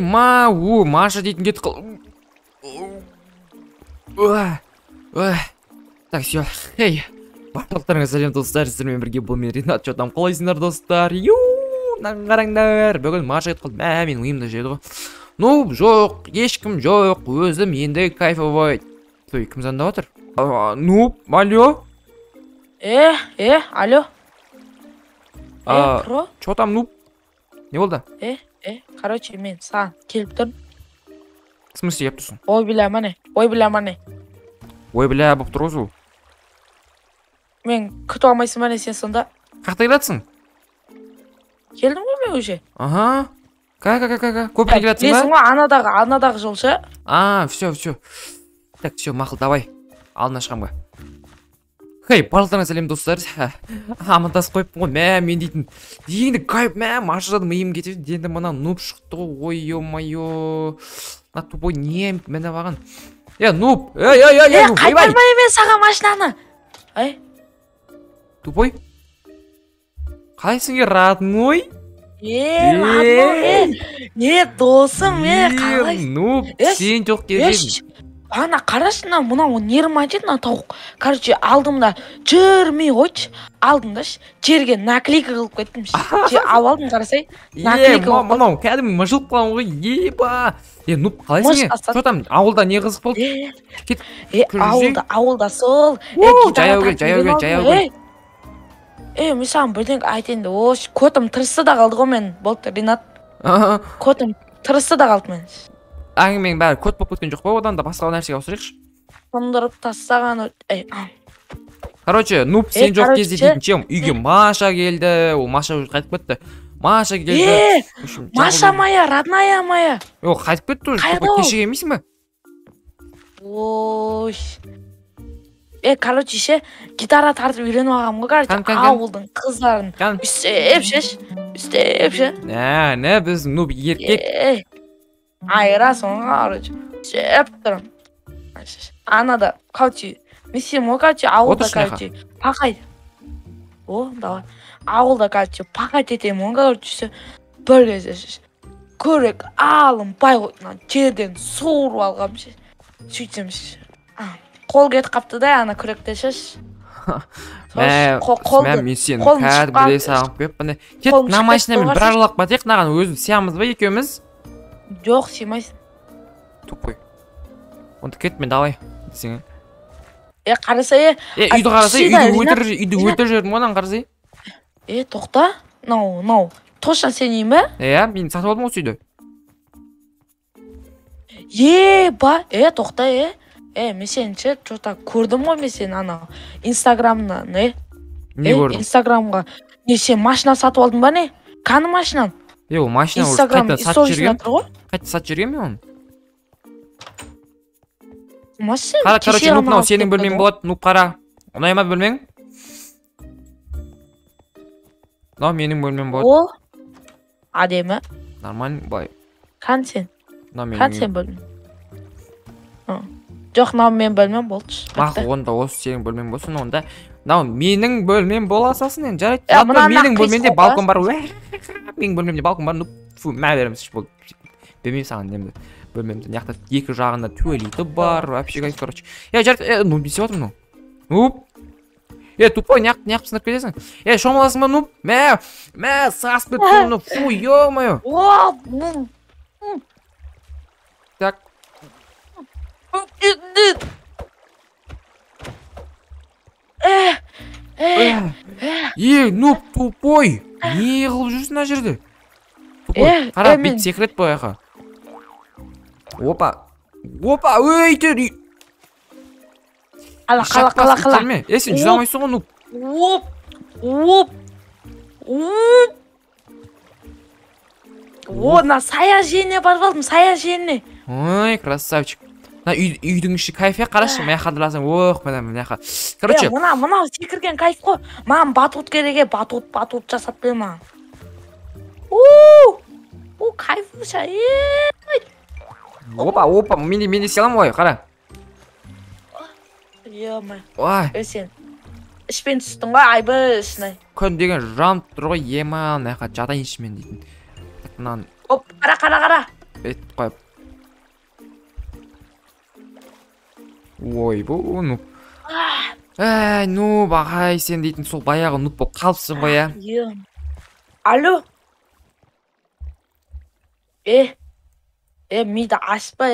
Ма, у, Маша дейтін кетіп қал. Так, все. Хей. Барлықтарыңа сәлем, достар. Сіздермен бірге бұл мен Ринат. Чё там, қалайсыңдар, достар? Ю, мынаны қараңдар. Бүгін Маша кетіп қалды. Мә, менің миым да жеді ғой. Ну, жоқ, ешкім жоқ. Өзім енді кайфовый. Той, кім звондап отыр? Ну, алло. Алло. Про? Чё там, ну? Не болды? Короче, мен саған келіп тұрмын. В смысле келіп тұрсың? Ой, бля, міне. Ой, бля, міне. Ой, бля, болып тұр ғой сол. Мен күтіп алмайсың ба не сен сонда? Қаяқта келатсың? Келдім ғой мен уже. Ага. Ка. Көпірге келатсың ба? Білесің ғой, анадағы жол ше? А, все, все. Так, все, мақұл, давай. Алдына шығамын ғой. Хей, барлықтарыңа сәлем, достар. Амандасып қойыппын ғой. Мә, мен дейтін. Енді кайф, мә, машинада миым кетеді. Енді мына нуб шықты ғой. Ой, ё-моё. Мына тупой не мініп алған. Нуб. Ей, ей, ей, ей, қайтармаймын мен саған машинаны. Ей. Тупой. Қалайсың, родной? Родной, не досым, қалайсың? Нуб, сен жоқ кездің. Ана қарашы, мынау нервыма жетті мына тауық. Короче, алдымда жүрмей қойшы, алдымда жерге наклейка қылып кеттім. Алып алдым, қарасай. Наклейка қылып. Мынау кәдімгі мыжылып қалған ғой, еба. Нуб, қалайсың? Чё там, ауылда не қызық болды? Кет. Ауылда сол. Жаяу кел, жаяу кел, жаяу кел. Мен саған бірдеңе айтайын да, көтім тырысты да қалды ғой мен. Болды, Ринат. Көтім тырысты да қалды мен. Әңгіменің бәрі көт болып кеткен жоқ па, одан да басқа нәрсеге ауыстырайықшы. Сындырып тастаған. Короче, нуб, сен жоқ кезде дейтін чем, үйге Маша келді, ол Маша уже қайтып кетті. Маша келді. Маша моя, родная моя. Ол қайтып кетті уже, кеше келмейсің ба? Ой. Короче, ше, гитара тартып үйреніп алғанмын ғой, короче, ауылдың қыздарын үстеп ше, үстеп ше. Не, біз нуб еркек. Айырасың ғой, короче, үстеп тұрам. Анада, короче, не істеймін ғой, короче, ауылда, короче, пақай. О, давай. Ауылда, короче, пақай етемін ғой, короче, бір кезде көрек алынбай ғой, жерден суырып алғам ше. Сөйтсем ше. Қол кетіп қапты да, ана күректе шеш. Мә, мен сені кәдімгідей сағынып келіппін. Кет, мына машинамен бір аралап батайық, мынаған өзім сиямыз ба екеуміз? Жоқ, сыймайсың. Тупой. Онда кет, мен давай десең. Қараса, үйді қараса, үйді өлтіріп жібердім ғой, ананы қарасай. Тоқта. Мынау, точно сен үйің ба? Иә, мен сатып алдым осы үйді. Ба, тоқта, мен сені ше, чё-то көрдім ғой мен сені анау Инстаграмнан, Не көрдің? Инстаграмға. Не, сен машина сатып алдың ба, не? Қаны машинаң? Ол машина уже қайта сатып жібергем. Қайта сатып жібергем мен оны. Машина. Короче, нуб, мынау сенің бөлмең болады. Нуб, қара. Ұнай ма бөлмең? Мынау менің бөлмем болады. О, әдемі. Нормально, былай. Қан сен. Қан сен бөлмең. Жоқ, мынау мен бөлмем болды. Мақұл, онда осы сенің бөлмең болсын, онда мынау менің бөлмем бола салсын енді, жарайды. Менің бөлмемде балкон бар. Менің бөлмемде балкон бар. Ну, фу, мә береміз, болды. Бермеймін саған немді. Бөлмемді. Мына жақта екі жағында туалеті бар, вообще кайф, короче. Жарайды, ну, не істеп жатырмын мынау? Нуб. Тупой, неғып сындырып кетесің? Шомыласың ба, нуб? Мә, сасып кетті, ну, фу, ё-моё. Так. Нуб, тупой. Не қылып жүрсің мына жерде? Тупой, қара, бит секрет бұл жаққа. Опа. Опа, ей, тер. Қала, қала, қала, қала. Сен жүзе алмайсың ғой, нуб. Оп, оп, оп. О, мына саяқ жеріне барып алдым, саяқ жеріне. Ой, красавчик. Мына үйдің іші кайф, қарашы, мына жаққа дұрасың, ох, мына жаққа. Короче, мынау секірген кайф қой. Маған батут керек, батут жасап бер маған. У, кайф ша. Опа, опа, мен де істей аламын ғой, қара. Ё-моё. Ой. Сен ішпен түстің ғой, айбы ішіне. Күн деген жанып тұр ғой, ема, мына жаққа жатайыншы мен дейтін. Мынаны. Оп, қара, қара, қара. Етіп қойып. Ойбу, нуб. Әй, нуб, ағай, сен дейтін сол баяғы нуб болып қалыпсың ғой, ә? Алло. Миды ашпа,